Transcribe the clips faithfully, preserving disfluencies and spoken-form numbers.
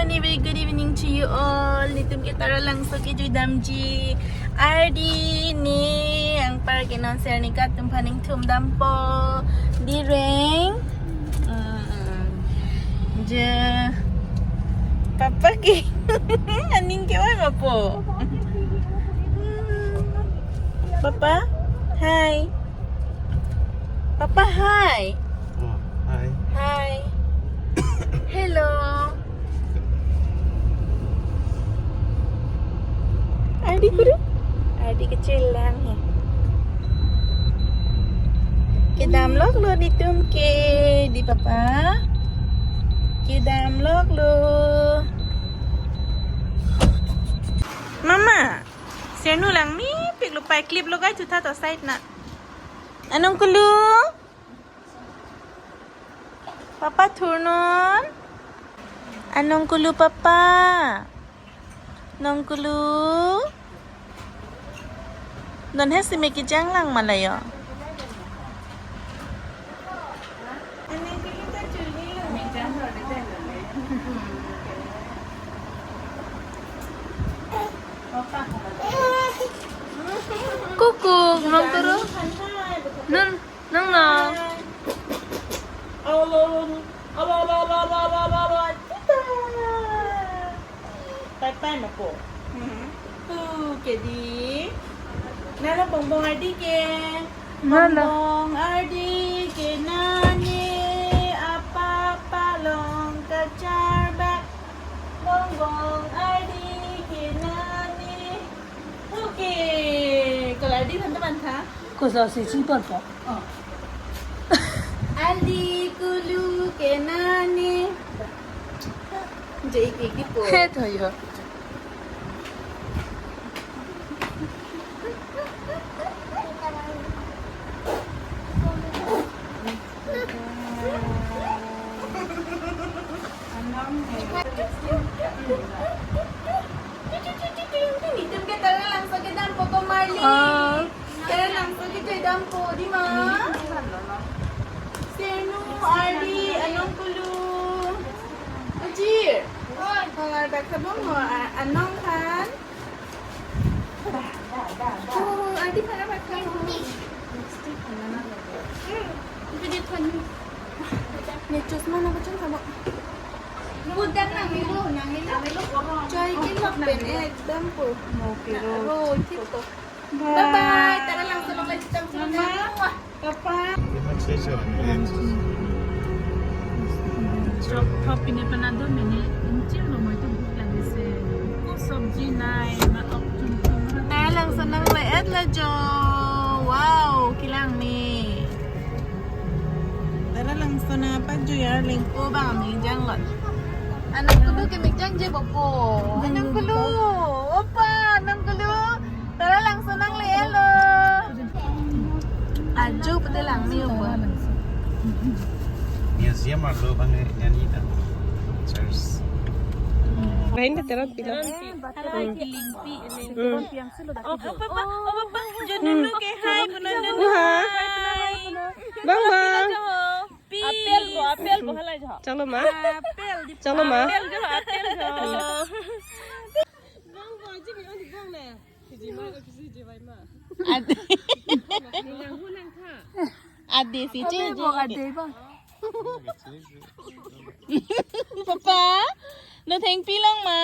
A very good evening to you all. Netum ke Taralangso kejui damji. Ardi ne, anpar ke non Sernika atum aphan ingthum dampo. Direng. Hmm. Je. Papa ke. Aning ke-oi ma po. Hmm. Papa, hi. Papa, hi. Oh, hi. Hi. Hello. Ardi kuru. Ardi kecil lang he. Kedam lok lo netum ke, di Papa. Kedam lok lo. Mama, Sernu lang mepik lo, pai clip logai thu tha to side na. Anong kulu? Papa thurnon. Anong kulu Papa. Nong kulu. Non he simi kejang lang ma la yo. Kuku, nong turu. Nun. Nang nang. Alo, alo, alo, alo, alo, alo, alo, tita. Pai pai ma po. Hmm. Tu ke di. Nalo bongbong Ardi ke. Nalo. Bongbong Ardi ke nane, apapa long kacharbak. Bongbong Ardi ke nane. Okay. Kalau Ardi than teman tha. Koso si si pon po. Oh. Ardi kulu ke nane. Jai ke ki po. He to yo. Anong he. Netum ke Taralangso kedam po ko Marli. Ah. Taralangso kejui dampo, di ma? Sernu, Ardi, anong kulu. Ajir. Oi. Hangar dak sabong mo, a-, anong kan? Oh, Ardi, hangar dak sabong. Hmm. Jadi tuan. Ne chosma nangpachun sabong. Budak nang ilu, nang ilu. Choi ke lok pen ekdam po. Mo kero. Aro, thito. Bye bye. Taralangso along lagi tam. Mama. Papa. Chop thop pine panado mene incil lo, moi to bhuk lagise. Ko sabji nai ma ok tum tum. Taralangso nangle-et lo jo. Wow, kelang ne. Taralangso nangpajui arleng ko bang mi jang lo. Anong kulu ke mi jang je bo po. Anong kulu. Opa, anong kulu. Taralangso nangle-et lo. Ajo pute lang ni opo. Museum arlo bang nani ta. Church. Lain ta teron pila. Teron pi, lingpi, lingpi. Hmm. Oh, papa, oh, papa. Jodunu ke hai, punondunu. Wah. Hai. Bang, bang. Apel ko, apel ko halai jo. Chalo ma. Apel di. Chalo ma. Apel jo, apel jo. Bang, bang, jing, bang, bang ne. Ad-, ade si che je. Ade ba. Papa, no thengpi long ma.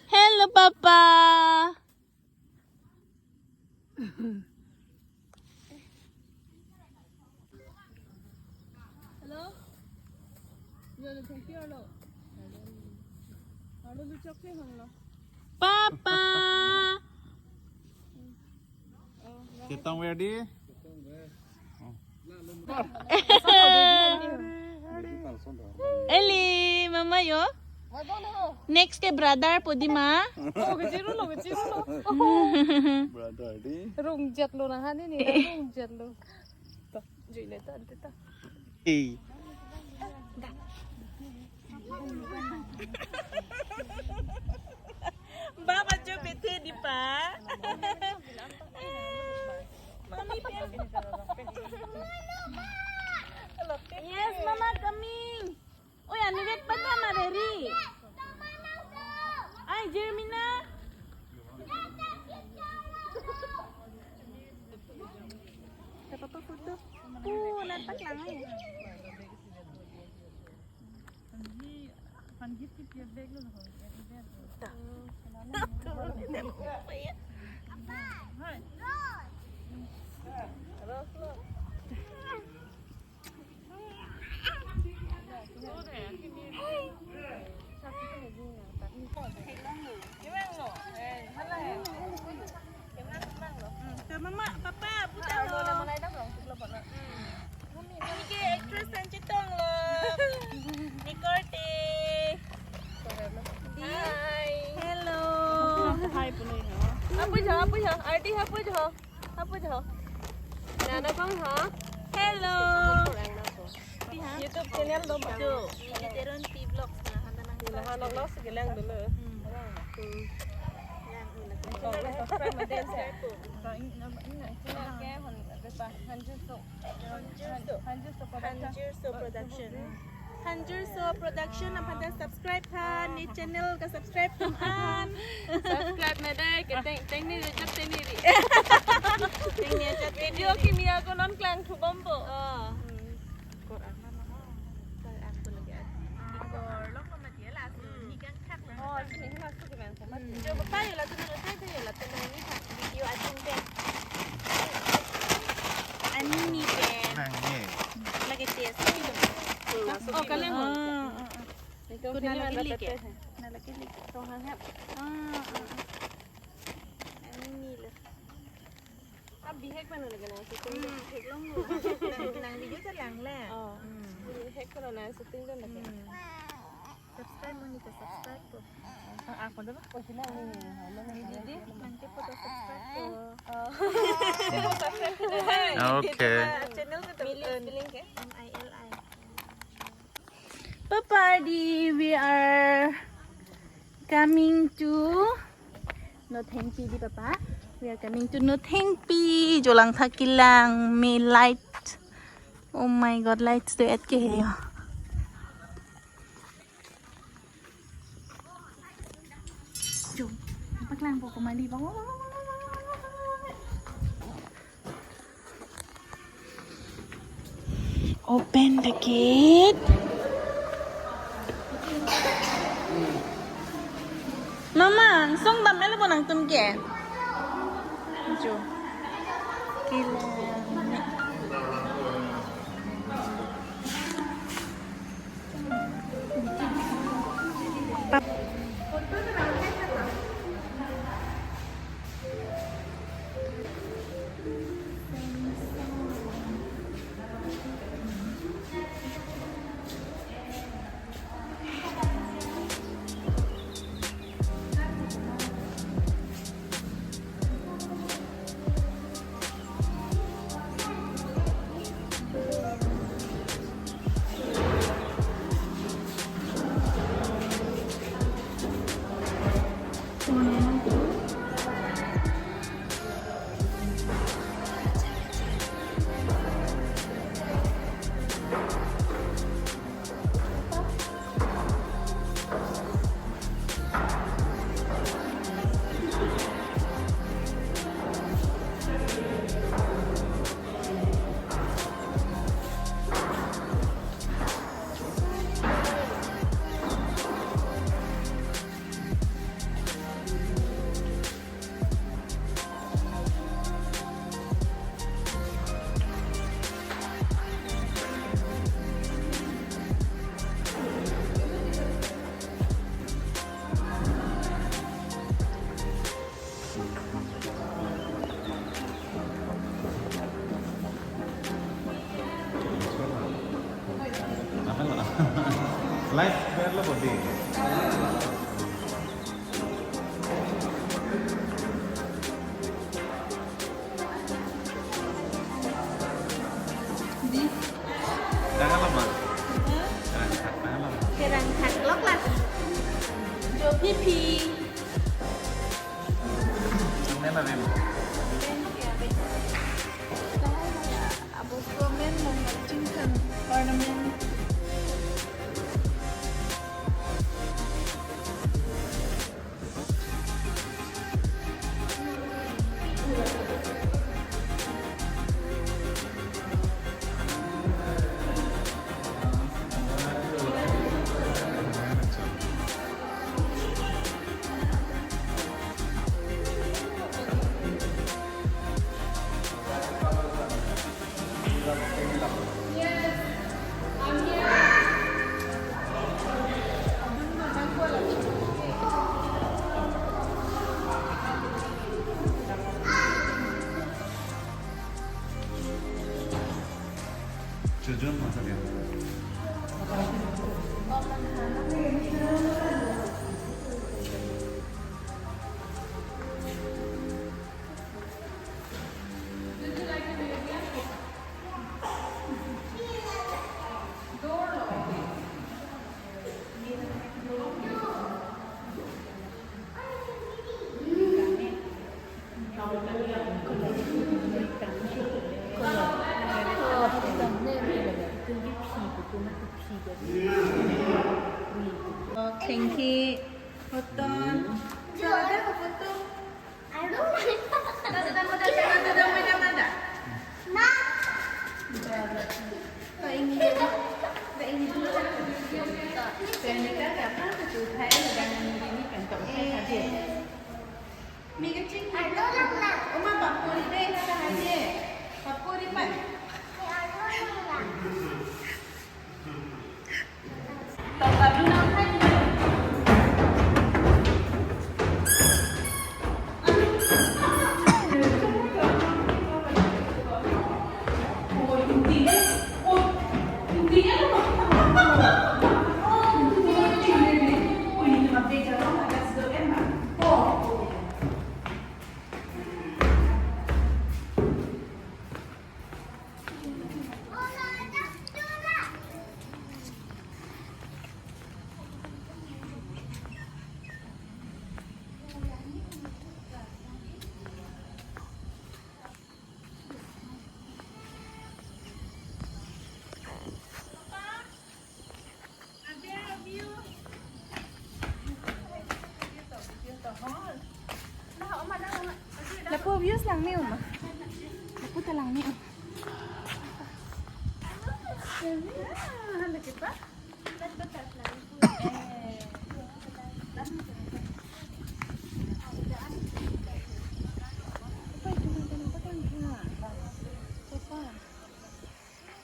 Hello, Papa. Hello? Yo, no thengpi arlo. Arlo luchok ke hanglo. Papa. Ketong ver di. Eli, mama yo. Next ke brother po di ma. Oh, kecil lo, kecil lo. Brother di. Rung jet lo nang hani ni, rung jet lo. To, jui le ta, ante ta. Eh. Baba jo bethe di pa. Mami, yes, mama coming. Oi, anu vet pada ma Reri. Mama, papa, putar lo. Ini ke actress an chetonglo. Nikorte. Hi. Hello. Hi, puno. Hapu jo, hapu jo. Arti hapu jo. Hapu jo. Nana kong ha. Hello. YouTube channel do ma. Teron P Vlogs na handa nang. Nana nang nang si kelang dulu. Hmm. Subscribe ma den se. Hanjirso. Hanjirso Production. Hanjirso Production. Hanjirso Production aphan ta subscribe tha, ne channel ka subscribe tha an. Subscribe ma dei, ke teng, teng ni jat teng ni ri. Teng ni jat teng ni ri. Video kimi ako non klang thu bompo. Oh. Hmm. Kor ang nama. Kor ang ko lagi. Kor lok nama dia lah. Hmm. Ni kan Oh, sini masuk ke bang. Hmm. Coba payo lah tuh, nanti payo lah tuh, ini video asing deh. Ani ni deh. Nang ni. Lagi tes. Oh, kalian mau? Ah, ah, ah. Itu na lagi lagi. Na lagi lagi. Tuh, hap. Ah, ah, ah. Ani ni lah. Abi hek pano lagi nang shooting. Hmm, hek long lo. Nang, nang video ta lang le. Oh. Hmm. Abi hek pano nang shooting ta lagi. Hmm. Subscribe mo nito, subscribe po. Ah, ako na ba? O, sila ni. Ni Didi, nanti po ta subscribe po. Oh. Subscribe po. Okay. Channel ko to. Mili spelling ke? M I L I. Papa, di, we are coming to Nothengpi, di, Papa. We are coming to Nothengpi. Jo langtha kelang, me light. Oh my God, lights do-et ke he. Jo, paklangpo komali bang. Open the gate. Mama, song dam-et lo bo nangtum ke? Jo. Kelang. Live berlo bodi. Di. Jangan lama. Hah? Jangan lama. Kerang haklok lah. Jo pipi. Ini apa, Bim? Bim, ya, Bim. Saya ya, abang komen mau matching kan ornament. Thank you. Hoton. Coba ada ke foto? Ada, ada, ada, ada, ada, ada. Pak, ini dulu. Pak, ini dulu. Saya nikah karena ketuhayan dengan ini kan, tak usah hadir. Mika ching, oma papuri deh, nasa aja. Papuri, Pak. Tong kablu nang hai. Lapu views langme, oma. Lapu ta langme, oma.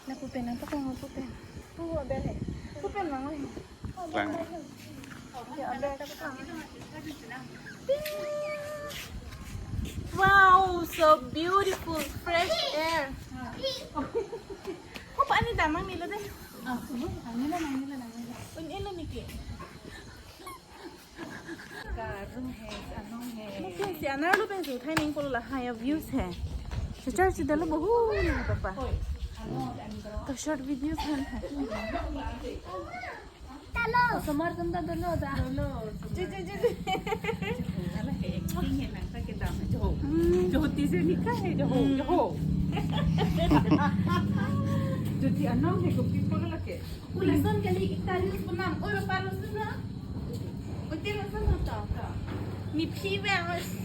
Lapu pen nangpaklang, lapu pen. Pu aber he. Pu pen lang he. Lang. Ya, aber. Wow, so beautiful, fresh air. Ko pa ani damang nilo deh. Ah, ini lah, ini lah, ini lah. Un ilo niki. Karung he, anong he. Mungkin si anerlo pen si uthai nangpo lo, lahai a views he. Si church dalo bohu ni papa. To short videos han he. Talo. Osomar tum ta dolo ta. Dolo. Ji, ji, ji, ji. Ala he acting he nangta kedam he. Jo. Hmm. Jo ti se nikah he jo. Hmm. Jo. Jo ti anong he kopi polo lake. Ulason kali kita reels penam. Oi, lo palo suna. Oi, tira suna ta. Ni phi ve.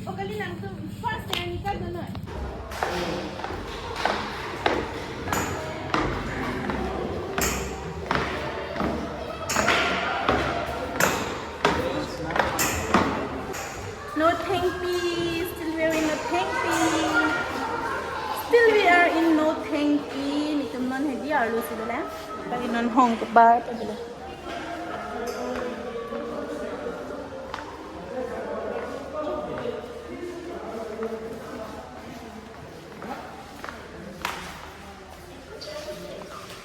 O kali nangtum first time ni ka dono. Nothengpi, still we are in Nothengpi. Still we are in Nothengpi. Netum non hedi arlo si dolo. Tadi non hong kebar ta dolo.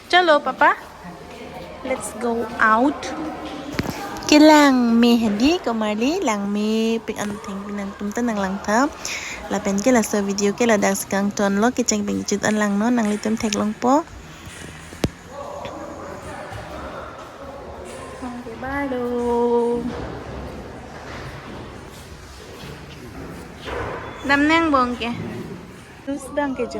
Chalo, papa. Let's go out. Kelangme hedi, komarli, langmepik, anthengpi nangtum ta nanglang tha. Lapen ke laso video ke ladak si kangtonlo, kecheng pen kechut an langnon, nanglitum theklongpo. Oke, bye do. Dam nang bong ke. Terus bang ke jo.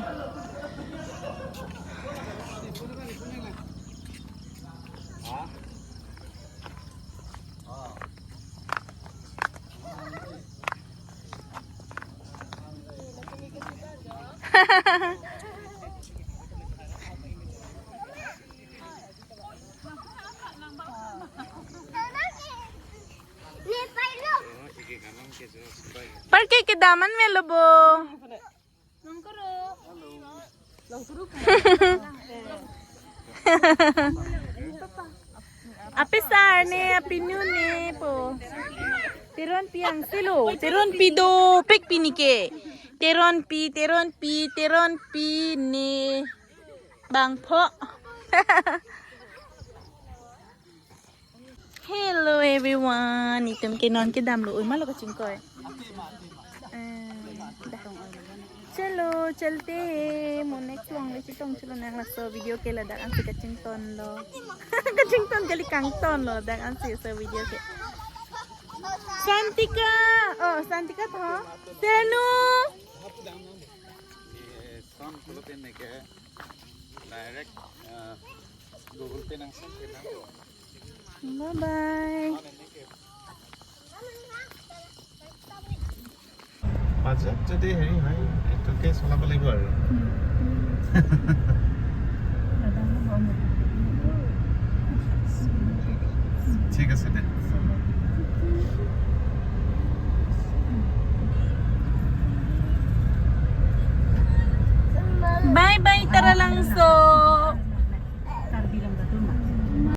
Parke kedam an melo bo. Apisar ne, apinu ne po. Teronpi angse lo, teronpi dopik pini ke. Teronpi, teronpi, teronpi ne. Bangpho. Hello everyone, itum ke non kedam lo, oi, malo kachingkoi. Eh, dah. Chalo, chalte, mo next along le chetong chalo nang, laso video ke ladak ansi kachingtonlo. Kachington kali, kangtonlo, ladak ansi laso video ke. Santika, oh, Santika tho. Senu. Ye, son pulo pen ne ke direct, eh, Google Pay nang son ke nang. Bye bye. Budget যদি হেৰি হয়, এইটোকে চলাব লাগিব আৰু। ঠিক আছে দে।